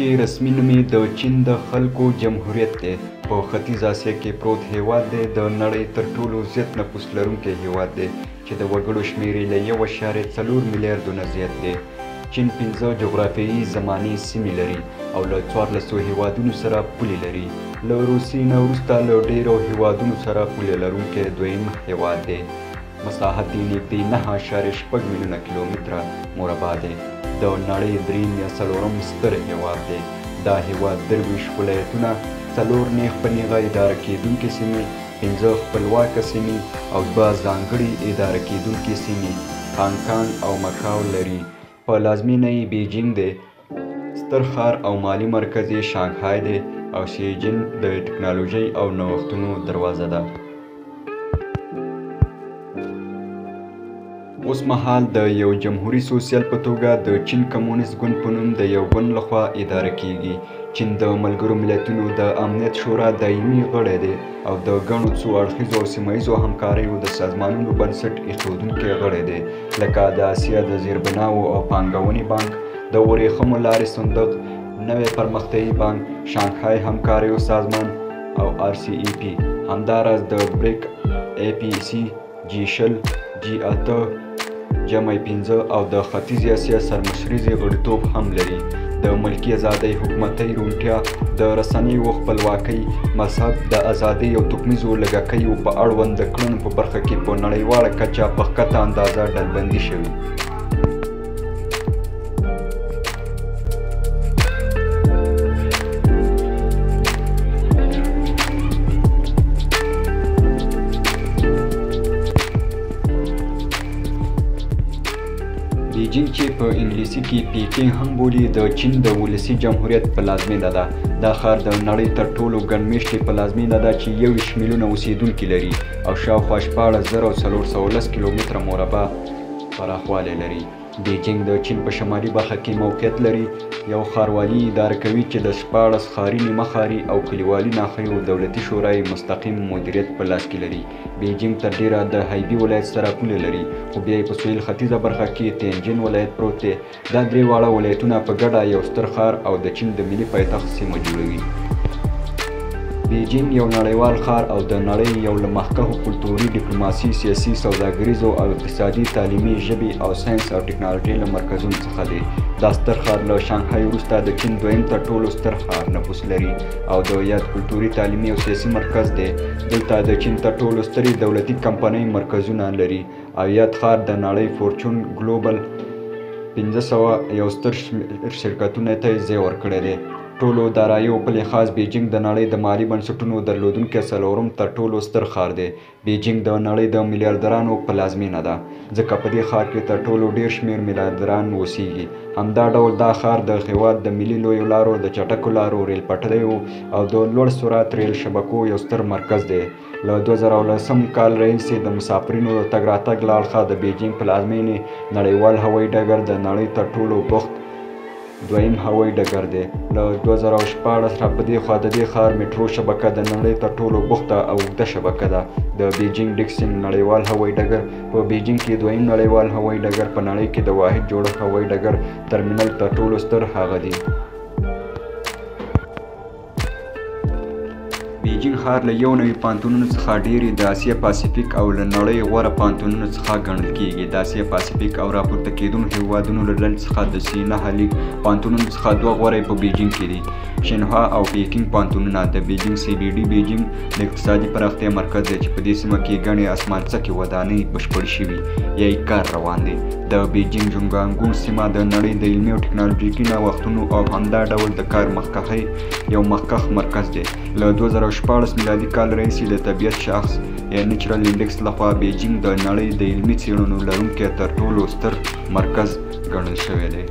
چې رسمي نوم یې د چین د خلکو جمهوریت دی، په ختیځه اسیا کې پروت هیواد دی. د نړۍ تر ټولو زیات نفوس لرونکی هیواد دی چې د وګړو شمېر یې له 1.4 میلیاردو نه زیات دی. چین 5 جغرافیایي زماني سیمې لري او له 14 هیوادونو سره پولې لري. له روسیې نه وروسته له ډېرو هیوادونو سره پولې لرونکی دویم هیواد دی. مساحت یې نږدې 9.6 میلیونه کیلومتره مربع دی. د نړۍ دریم یا څلورم ستر هیواد دی. دا هیواد 23 ولایتونه، 4 نیغ په نیغه اداره کېدونکې سیمې، 5 خپلواکه سیمې او 2 ځانګړي اداره کېدونکې سیمې هانګ کانګ او مکاو لري. پلازمېنه یې بیجینګ دی. ستر ښار او مالي مرکز یې شانګهای دی او شیجن د ټکنالوژۍ او نوښتونو دروازه ده. اوس مهال د یو جمهوري سوسیال په توګه د چین کمونست ګوند په نوم د یو ګوند لخوا اداره کیږي. چین د ملګرو ملتونو د امنیت شورا دایمي غړی دی او د ګڼو څو اړخیزو او سیمه ییزو همکاریو د سازمانونو بنسټ ایښودونکی غړی دی، لکه د اسیا د زیربناوو او پانګونې بانک، د ورېښمو لارې صندوق، نوی پرمختیایي بانک، شانګهای همکاریو سازمان او RCEP. همداراز د بریک، APC، G20، G8، جمع 5 او د ختیځې اسیا سرمشریزې غړیتوب هم لري. د ملکي ازادۍ، حکومتي روڼتیا، د رسنیو خپلواکۍ، مذهب د ازادۍ او توکمیزو لږکیو په اړوند د کړنو په برخه کې په نړیواله کچه په ښکته اندازه ډلبندي شوې. بیجینګ چې په انګلیسي کې پیکینګ هم بولي، د چین د ولسي جمهوریت پلازمېنه ده. دا ښار د نړۍ تر ټولو ګڼ مېشتې پلازمېنه ده چې 21 میلیونه اوسېدونکي لري او شاوخوا 16,410 کیلومتره مربع پراخوالی لري. بیجینګ د چین په شمالي برخه کې موقعیت لري. یو ښاروالي اداره کوي چې د 16 ښاري، نیمه ښاري او کلیوالي ناحیو دولتي شورا یې مستقیم مدیریت په لاس کې لري. بیجینګ تر ډېره د هایبي ولایت سره پوله لري، خو بیا یې په سویل ختیځه برخه کې تینجین ولایت پروت دی. دا درې واړه ولایتونه په ګډه یو ستر ښار او د چین د ملي پایتخت سیمه جوړوي. بیجینګ یو نړیوال ښار او د نړۍ یو له مخکښو کلتوري، ډیپلوماسي، سیاسي، سوداګریزو او اقتصادي، تعلیمي، ژبې او ساینس او ټکنالوژۍ له مرکزونو څخه دی. دا ستر ښار له شانګهای وروسته د چین دویم تر ټولو ستر ښار نفوس لري او د یاد کلتوري، تعلیمي او سیاسي مرکز دی. دلته د چین تر ټولو سترې دولتي کمپنۍ مرکزونه لري او یاد ښار د نړۍ فورچون ګلوبل 500 یو ستر شمېر شرکتونو ته یې ځای ورکړی دی. ټولو داراییو په لحاظ بیجینګ د نړۍ د مالي بنسټونو درلودونکی څلورم تر ټولو ستر ښار دی. بیجینګ د نړۍ د میلیاردرانو پلازمېنه ده، ځکه په دې ښار کې تر ټولو ډېر شمېر میلیاردران اوسیږي. همدا ډول دا ښار د هیواد د ملي لویو لارو، د چټکو لارو، ریل پټلیو او د لوړ سرعت ریل شبکو یو ستر مرکز دی. له 2010 کال راهیسې د مسافرینو د تګ راتګ له اړخه د بیجینګ پلازمېنې نړیوال هوایي ډګر د نړۍ تر ټولو بوخت دویم هوایي ډګر دی. له 2016 را په دې خوا د دې ښار میټرو شبکه د نړۍ تر ټولو بوخته او اوږده شبکه ده. د بیجینګ ډیکسینګ نړیوال هوایي ډګر په بیجینګ کې دویم نړیوال هوایي ډګر، په نړۍ کې د واحد جوړښت هوایي ډګر ترمینل تر ټولو ستر هغه دی. بیجینګ ښار له 91 پوهنتونونو څخه ډېر د اسیا پاسفیک او له نړۍ غوره پوهنتونونو څخه ګڼل کیږي. د اسیا پاسفیک او راپورته کېدونکو هیوادونو له ډلې څخه د C9 لیګ پوهنتونونو څخه 2 غوره په بیجینګ کې دي، شینهوا او پیکینګ پوهنتونونه. د بیجینګ CBD بیجینګ د اقتصادي پراختیا مرکز دی چې په دې سیمه کې ګڼې اسمانڅکې ودانۍ بشپړې شوي یا یې کار روان دی. د بیجینګ جونګانګون سیمه د نړۍ د علمي او ټکنالوژیکي نوښتونو او همدا ډول د کار مخکښۍ یو مخکښ مرکز دی. له 2016 میلادي کال راهیسې د طبیعت شاخص یا نیچرل انډیکس لخوا بیجینګ د نړۍ د علمي څېړنو لرونکی تر ټولو ستر مرکز ګڼل شوی دی.